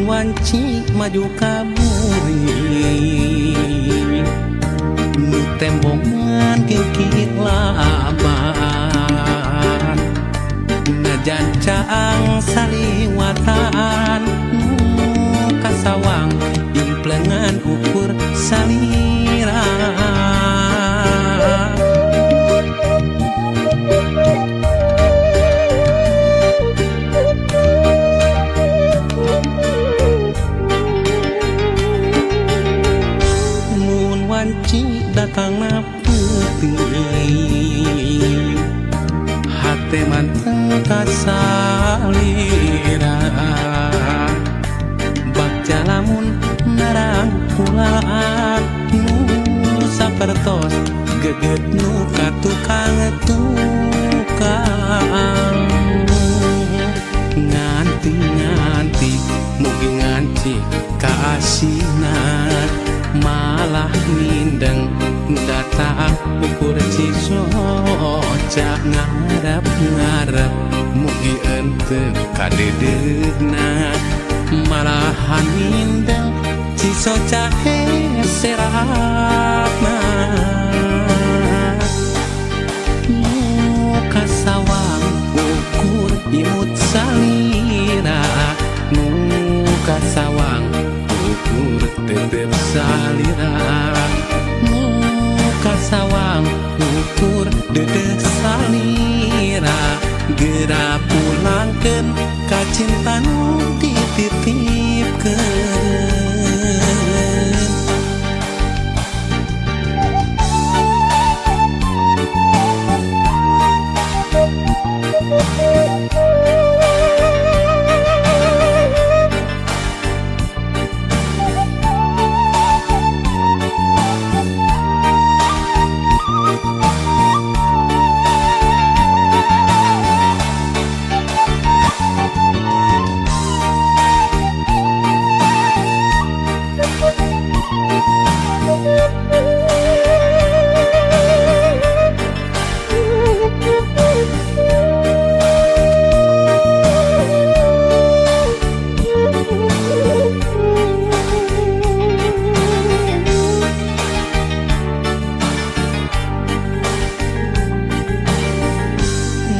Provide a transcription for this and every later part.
Mun wanci maju ka buri nu tembongan kikit laban najan caang saliwatan nu kasawang implengan ukur salira. Mun wanci datangna peuting hate manteng kasalira bagja lamun narangkulaan nu sapertos geget nu ka tukang tukang nganti-nganti mugi nganti kaasinan malah mindeng datang ukur cisoca ngarep-ngarep mugi ente kadedeuna malahan mindeng cisoca heseratna nu kasawang ukur imut salira nu kasawang ukur tetep salira nu kasawang ukur dedeh salira geura pulangkeun ka cinta nu dititipkeun.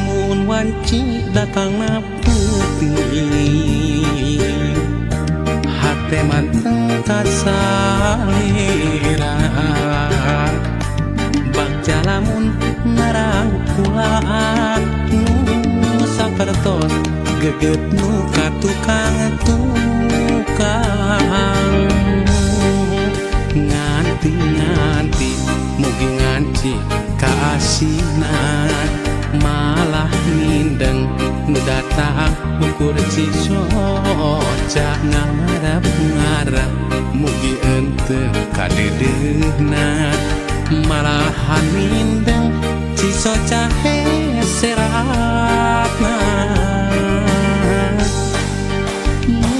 Mun wanci datangna peuting hate manteng kasalira bagja lamun narangkulaan nu sapertos geget nu ka tukang tukang nganti-nganti mugi nganti kaasinan malah mindeng nu datang ukur cisoca ngarep-ngarep mugi ente kadedeuna malahan mindeng cisoca heseratna nu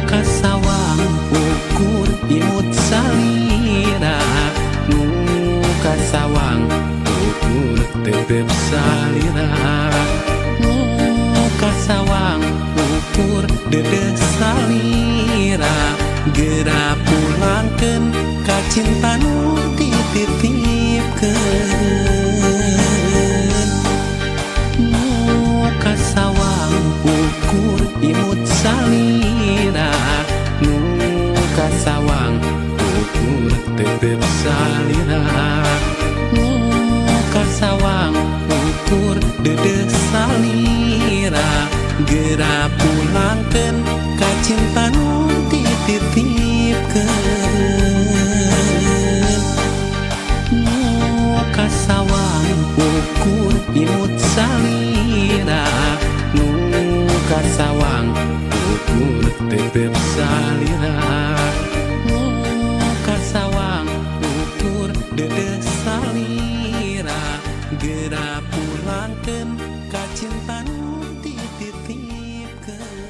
kasawang ukur imut salira nu kasawang ukur tetep salira nu kasawang ukur dedeh salira geura pulangkeun ka cinta nu dititipkeun nu kasawang ukur imut salira nu kasawang ukur tetep salira nu kasawang ukur dedeh salira geura pulangkeun ka cinta nu dititipkeun nu kasawang ukur imut salira nu kasawang ukur tetep salira nu kasawang ukur dedeh salira geura pulangkeun ka cinta nu dititipkeun.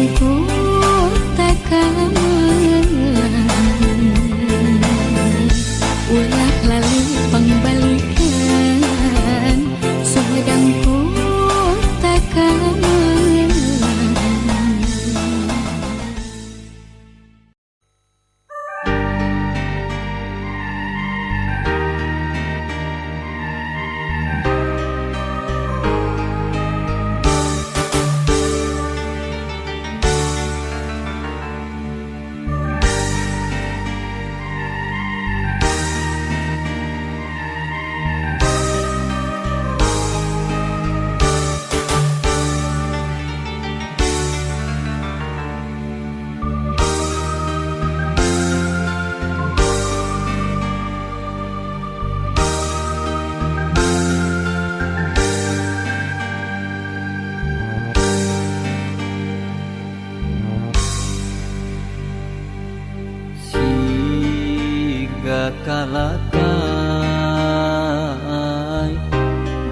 Kota kameunang ulah lali pangbalikan Sumedang kota kameunang. Siga kalakai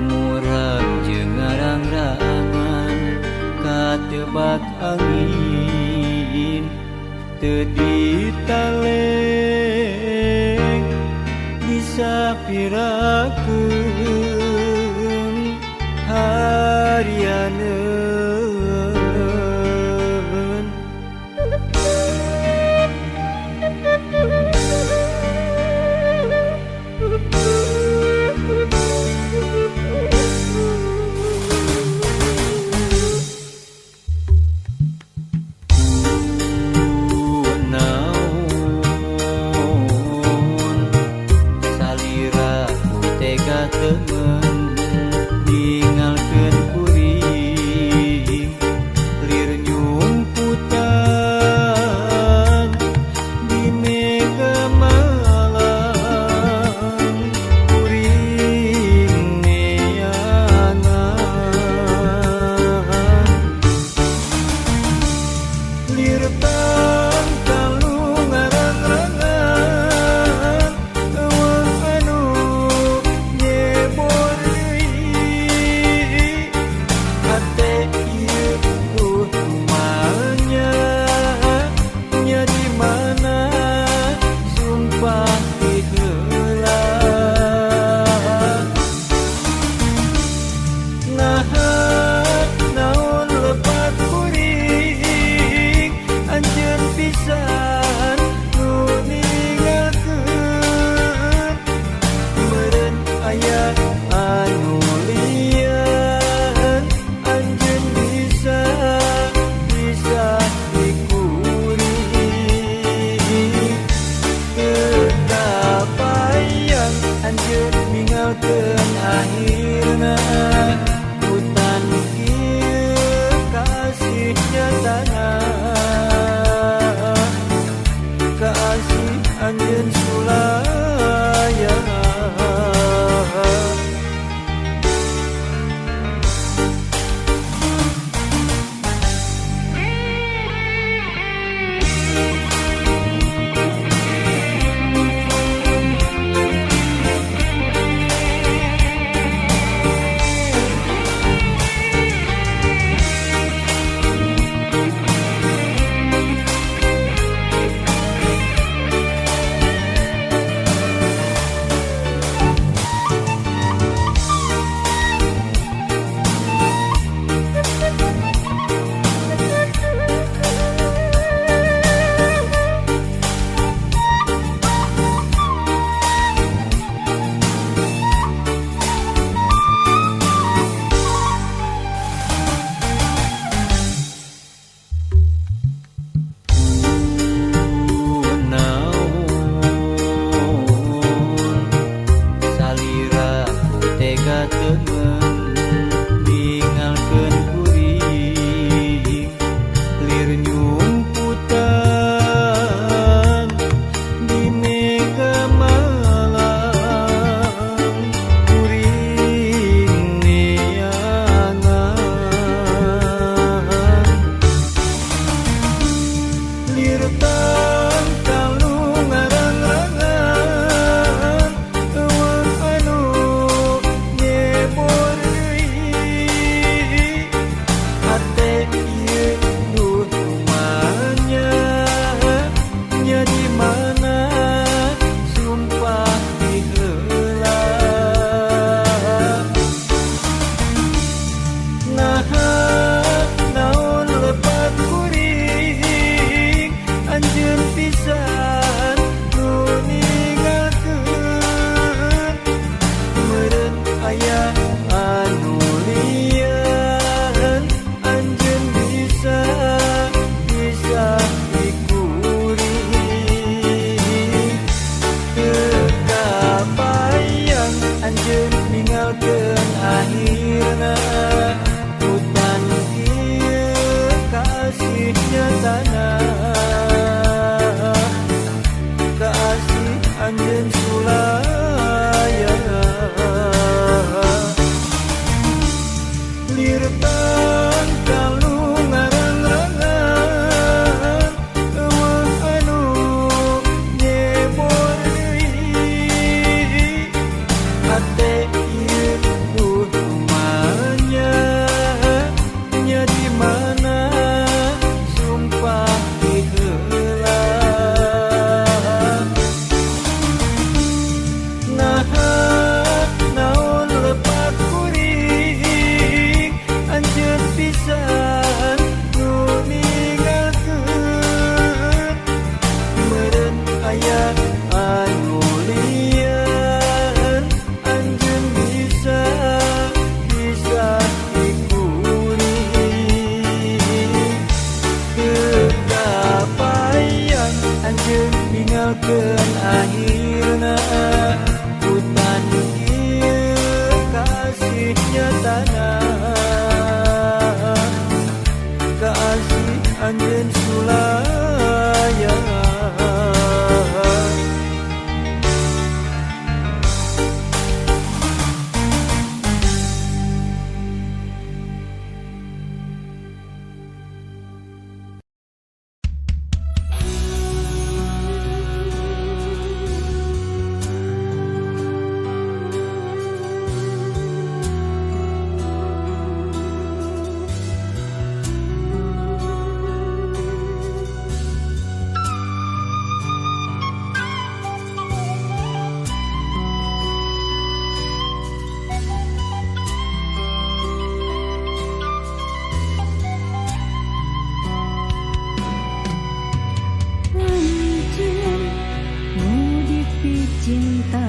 murag jeung ngarang-rangan katebak angin teu ditaleng disapirakeun harianeun. Kunaon salira ku tega teu pisan nu ninggalkeun meureun aya anu lian anjeun bisa bisa ikuring teu kabayang anjeun ninggalkeun akhirna hutan ieu kasih nyatana kasih anjeun sulaya. Anjeun nu dipicinta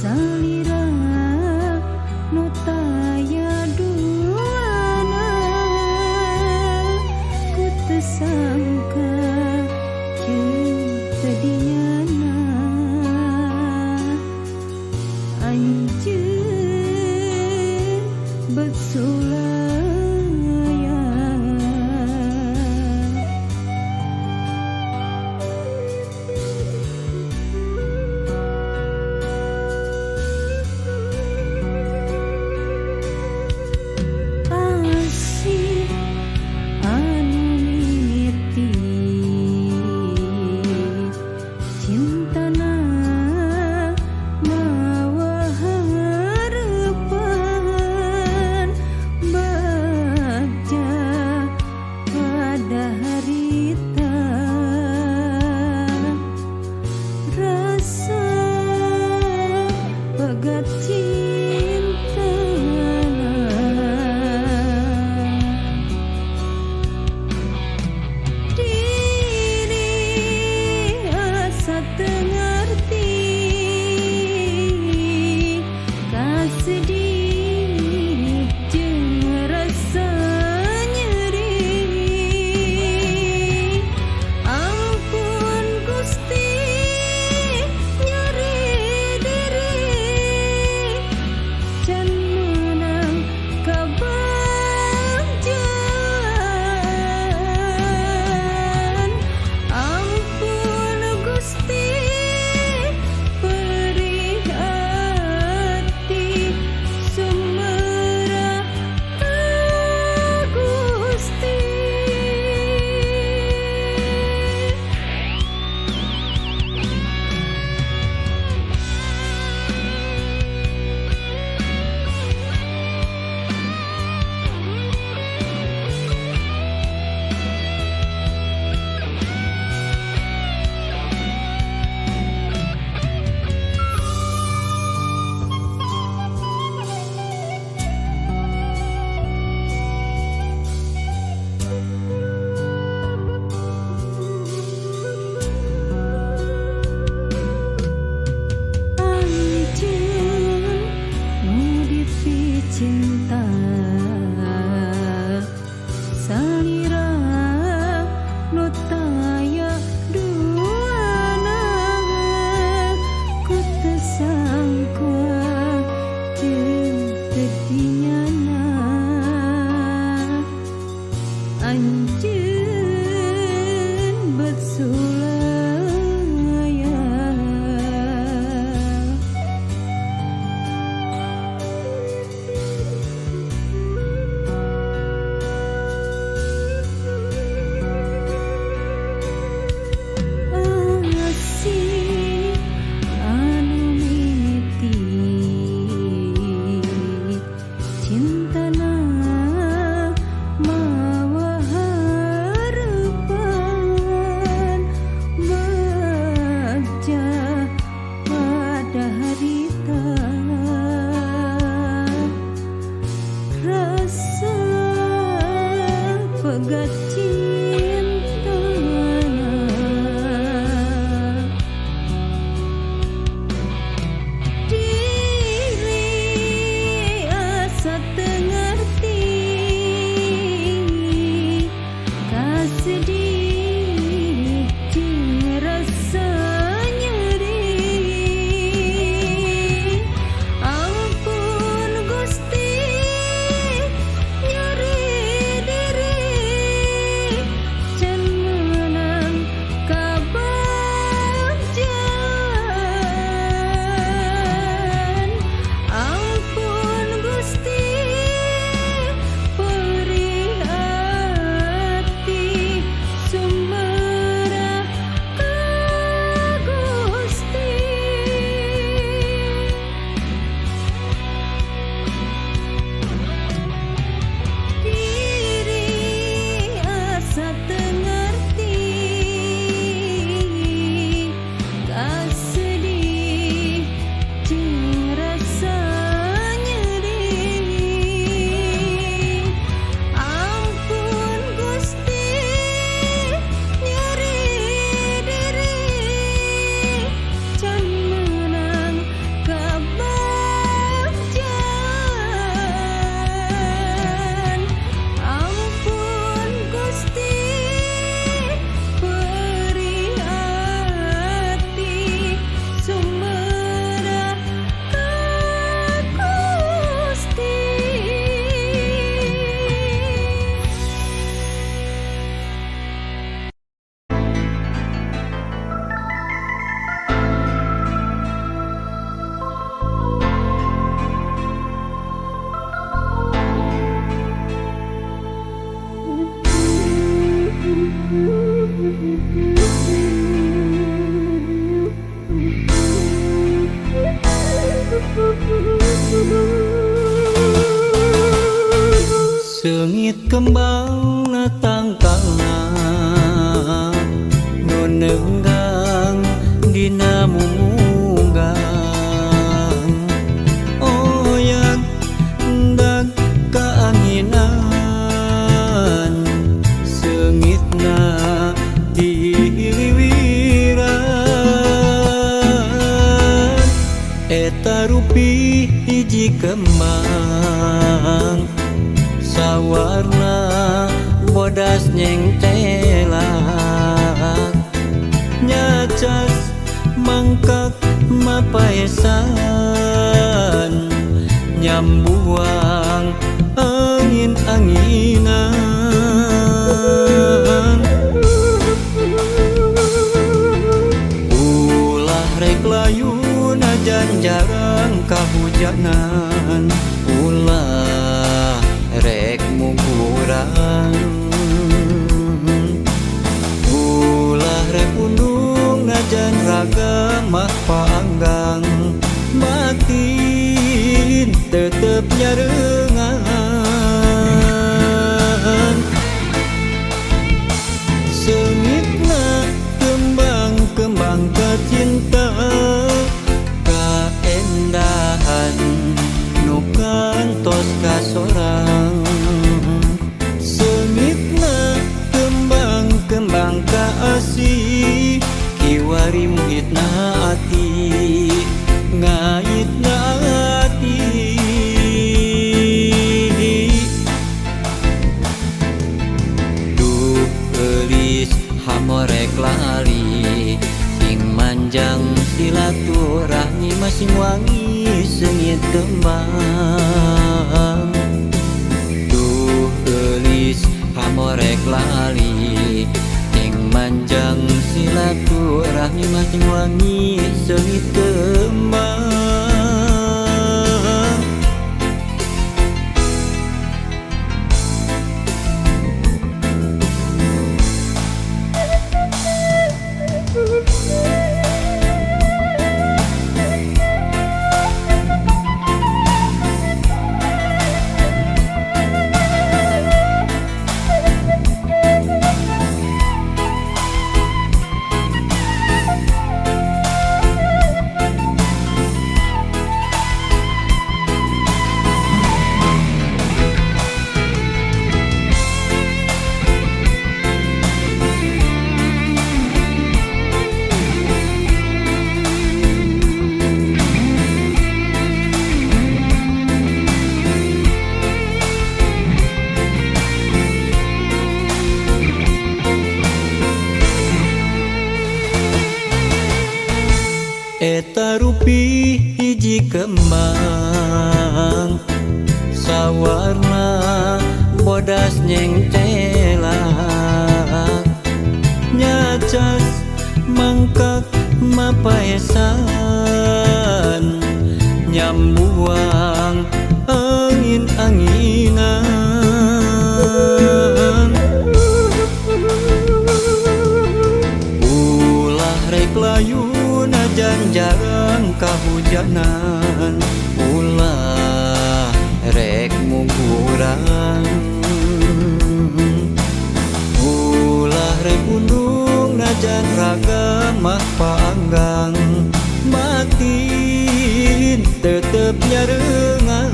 salira nu taya duana ku teu sangka jeung teu dinyana anjeun bet sulaya. Asih anu mimiti cintana mawa harapan bagja pada harita rasa pegat cintana. Diri asa teu ngarti kasedih jeung rasa nyeri. Ampun Gusti nyeri diri can meunang kabagjaan. Ampun Gusti perih hati sumerah Gusti. Anjeun nu dipicinta salira nu taya duana ku teu sangka jeung teu dinyana anjeun bet sulaya. Asih anu mimiti cintana mawa harapan bagja pada harita Rasa pegat cinta. Diri asa teu ngarti kasedih jeung rasa nyeri. Ampun Gusti, nyeri diri can meunang kabagjaan. Ampun Gusti, perih ati sumerah ka Gusti. Diri asa teu ngarti kasedih jeung rasa nyeri. Ampun Gusti, nyeri diri can meunang kabagjaan. Ampun Gusti, perih ati sumerah ka Gusti. Seungit kembang na tangkalna nu neunggang dina mumunggang, oyag ndag kaanginan seungitna dihiliwiran. Eta rupi hiji kembang sawarna bodas nyengtelak, nyacas mangkak mapaesan nyambuang angin-anginan. Ulah rek layu najan jarang kahujanan, ulah rek mungkurang, ulah rek undung najan raga mah paanggang, batin tetep nyarengan. Seungitna kembang-kembang kacinta, kaendahan nu kantos kasorang. Seungitna kembang-kembang kaasih, kiwari muhitna ati ngaitna ati. Duh eulis hamorek lali sing manjang silaturahmi masing wangi seungit kembang. Duh eulis hamorek lali sing manjang silaturahmi masing wangi seungit kembang. Nepi hiji kembang sawarna bodas nyengcelak nyacas mangkak mapaesan nyambuang angin-anginan. Ulah rek layu najan jarang kahujanan, ulah rek mungkurang, ulah rek undung najan raga mah paanggang, batin tetep nyarengan.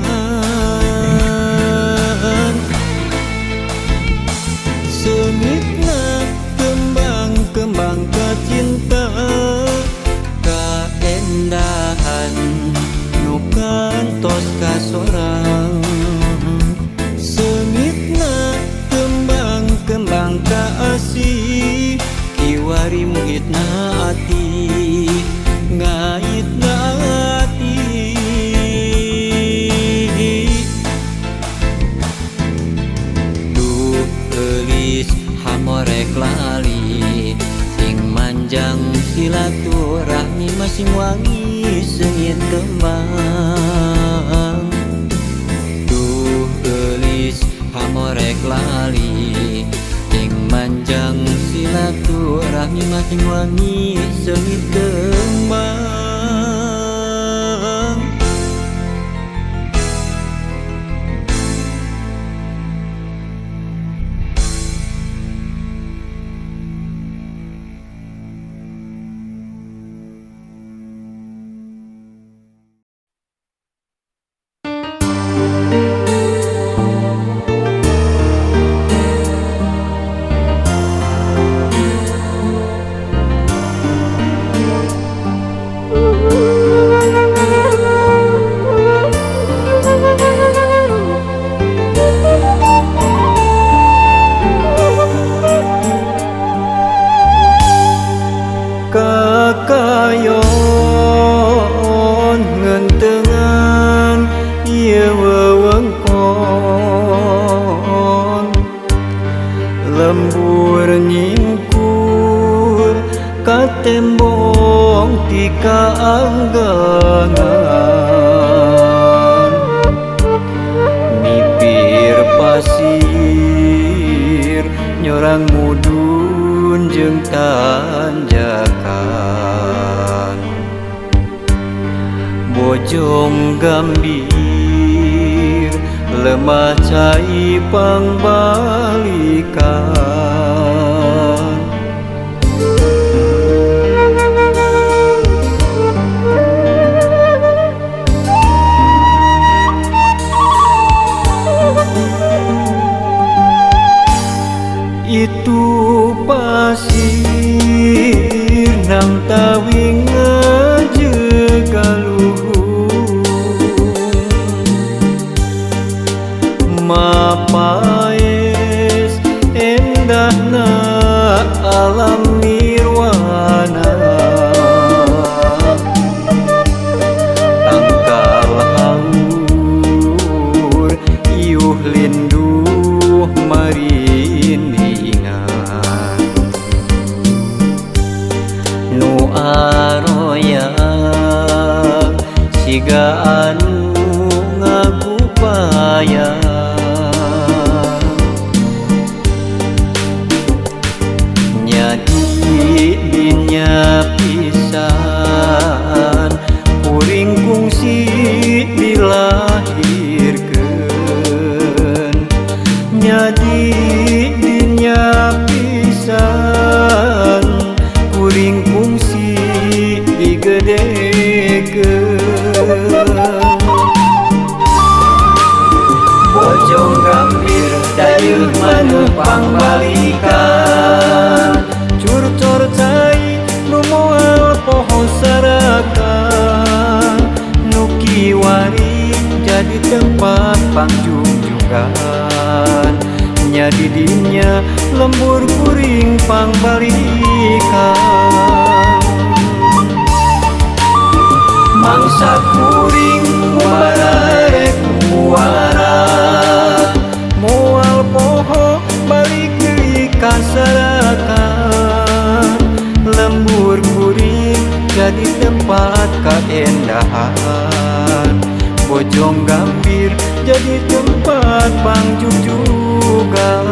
Seungitna kembang-kembang kacinta, kaendahan nu kantos kasorang. Seungitna kembang-kembang kaasih, kiwari muhitna ati, ngaitna ati. Duh eulis hamorek lali, sing manjang silaturahmi masing wangi seungit kembang. Duh eulis hamorek lali, sing manjang silaturahmi masing wangi seungit kembang. Kakayon ngentengan ieu wewengkon, lembur nyingkur ka tembong ti kaanggangan, mipir pasir nyorang mudun jeung tanjakan, bojong gambir lemah cai pangbalikan. Itu pasir nang tawing ngajegaluhung, mapaes endahna alam nirwana, tangkal haur iuh linduh marindingan, nu aroyang siga anu ngagupaya. Nyadi dinya pisan kuring kungsi dilahirkeun, nyadi dinya pisan kuring kungsi digedekeun. Bojong gambir dayeuh maneuh pangbalikan, curcor cai nu moal poho sarakan, nu kiwari jadi tempat pangjungjugan, nyadi dinya lembur kuring pangbalikan. Mangsa kuring mubarek muara, moal poho balik deui ka sarakan. Lembur kuring jadi tempat kaendahan, Bojong Gambir jadi tempat pangjugjugan.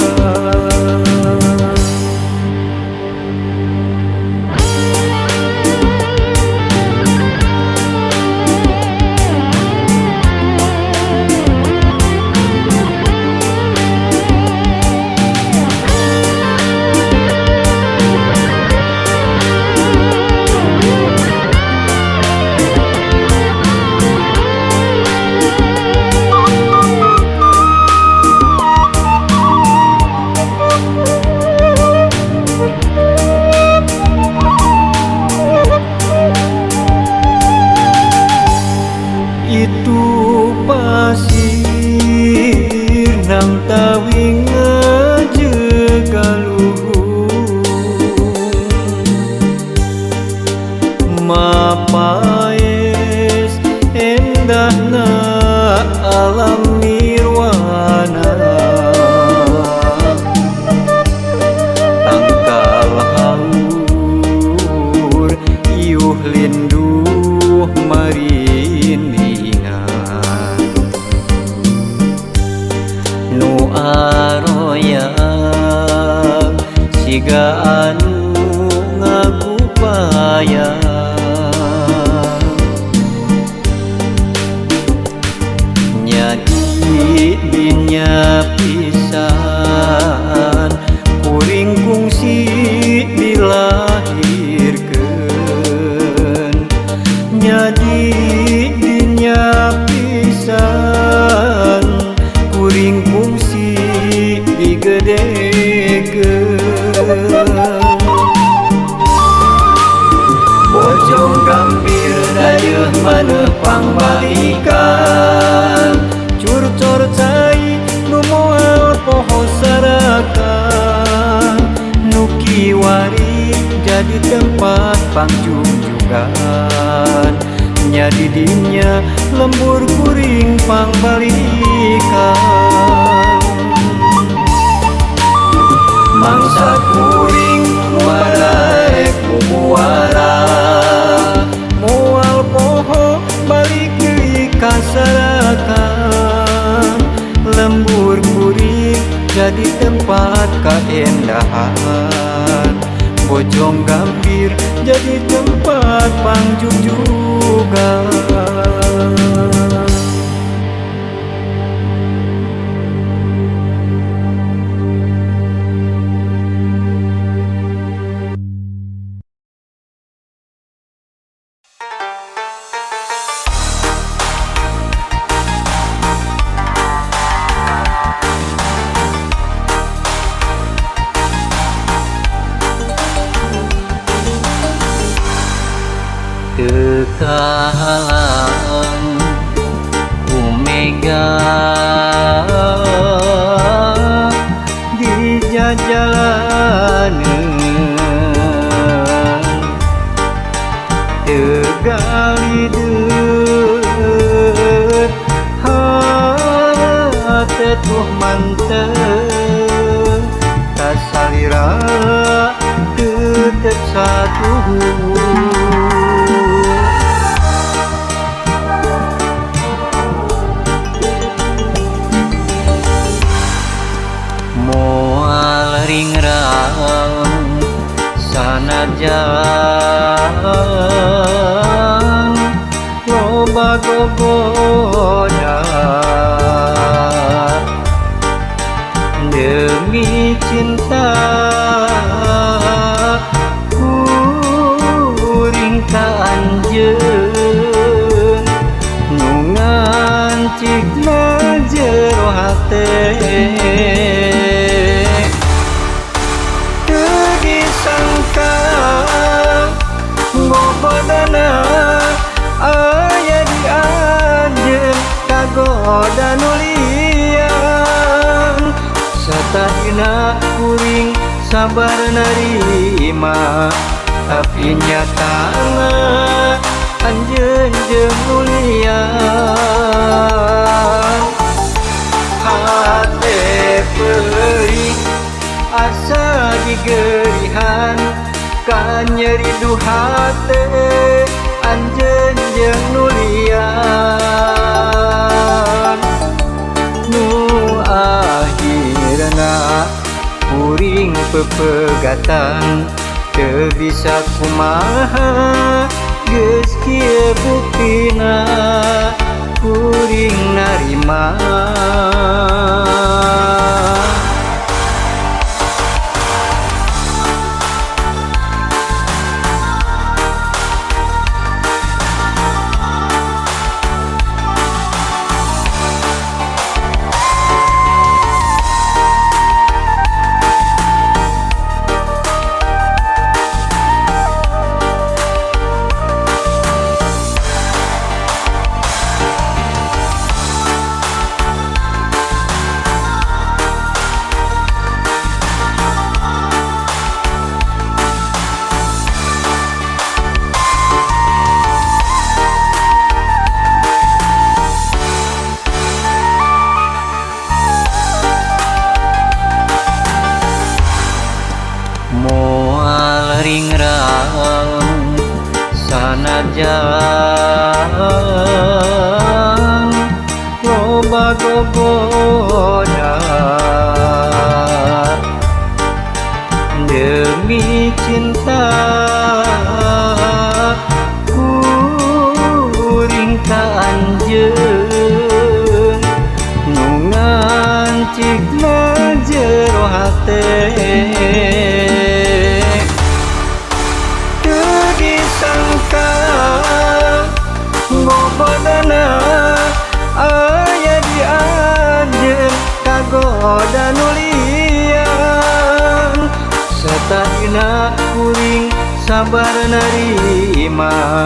Itu pasir nam tawi ngajegaluhung, mapaes endahna alam nirwana. Tangkal haur iuh linduh marindingan, nu aroyang siga anu ngagupayang. Nyadi dinya pisan kuring kungsi dilahirkeun, nyadi dinya pisan kuring kungsi digedekeun. Bojong Gambir dayeuh maneh pangbalikan, curcor cai nu moal poho sarakan. Nu kiwari jadi tempat pangjugjugan, nyadi dinya lembur kuring pangbalikan. Mangsa kuring muarek muara, moal poho balik deui ka sarakan. Lembur kuring jadi tempat kaendahan, Bojong Gambir jadi tempat pangjugjugan. Tekahalang ku mega di jajalaneun, tegalideut hate tuh mantep kasalira tetep satu. Moal ringrang sanajan loba gogoda, demi cinta kuring ka anjeun nu ngancikna jero hate. Disangka gogodana aya di anjeun kagoda nu lian, satadina kuring sabar narima tapi nyatana anjeun jeung nu lian. Hate peurih asa digerihan kanyeri du hate anjeun jeung nu lian. Nu akhirna kuring pepegatan teu bisa kumaha geus kieu buktina kuring narima. Moal ringrang sanajan loba gogoda demi cinta kuring ka anjeun nu ngancikna jero hate. Disangka gogodana aya di anjeun kagoda nu lian. Satadina kuring sabar narima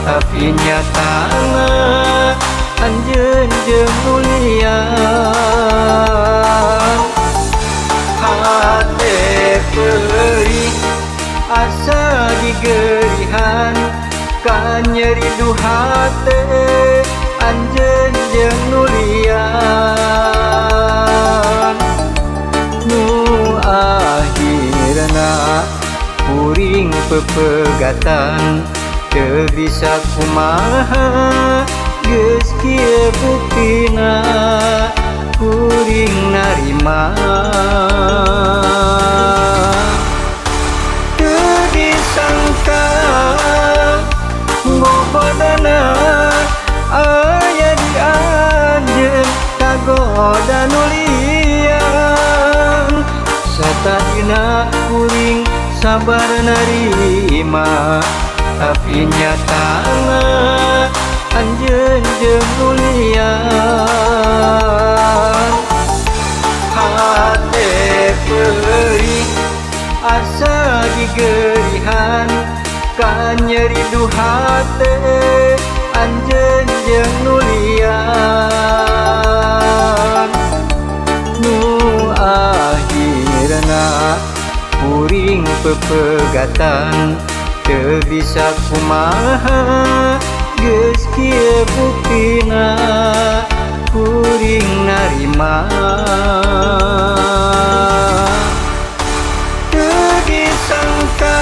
tapi nyatana anjeun jeung nu lian. Hate peurih asa digerihan kanyeri du hate anjeun jeung nu lian. Nu akhirna kuring pepegatan teu bisa kumaha geus kieu buktina kuring narima. Disangka gogodana aya di anjeun kagoda nu lian. Satadina kuring sabar narima tapi nyatana anjeun jeung nu lian. Hate peurih asa digerihan kanyeri du hate anjeun jeung nu lian. Nu akhirna kuring pepegatan teu bisa kumaha geus kieu buktina kuring narima. Disangka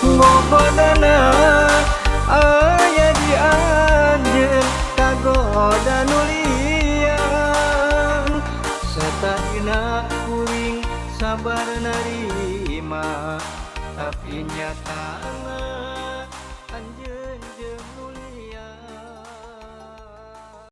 gogodana aya di anjeun kagoda nu lian. Satadina kuring sabar narima tapi nyatana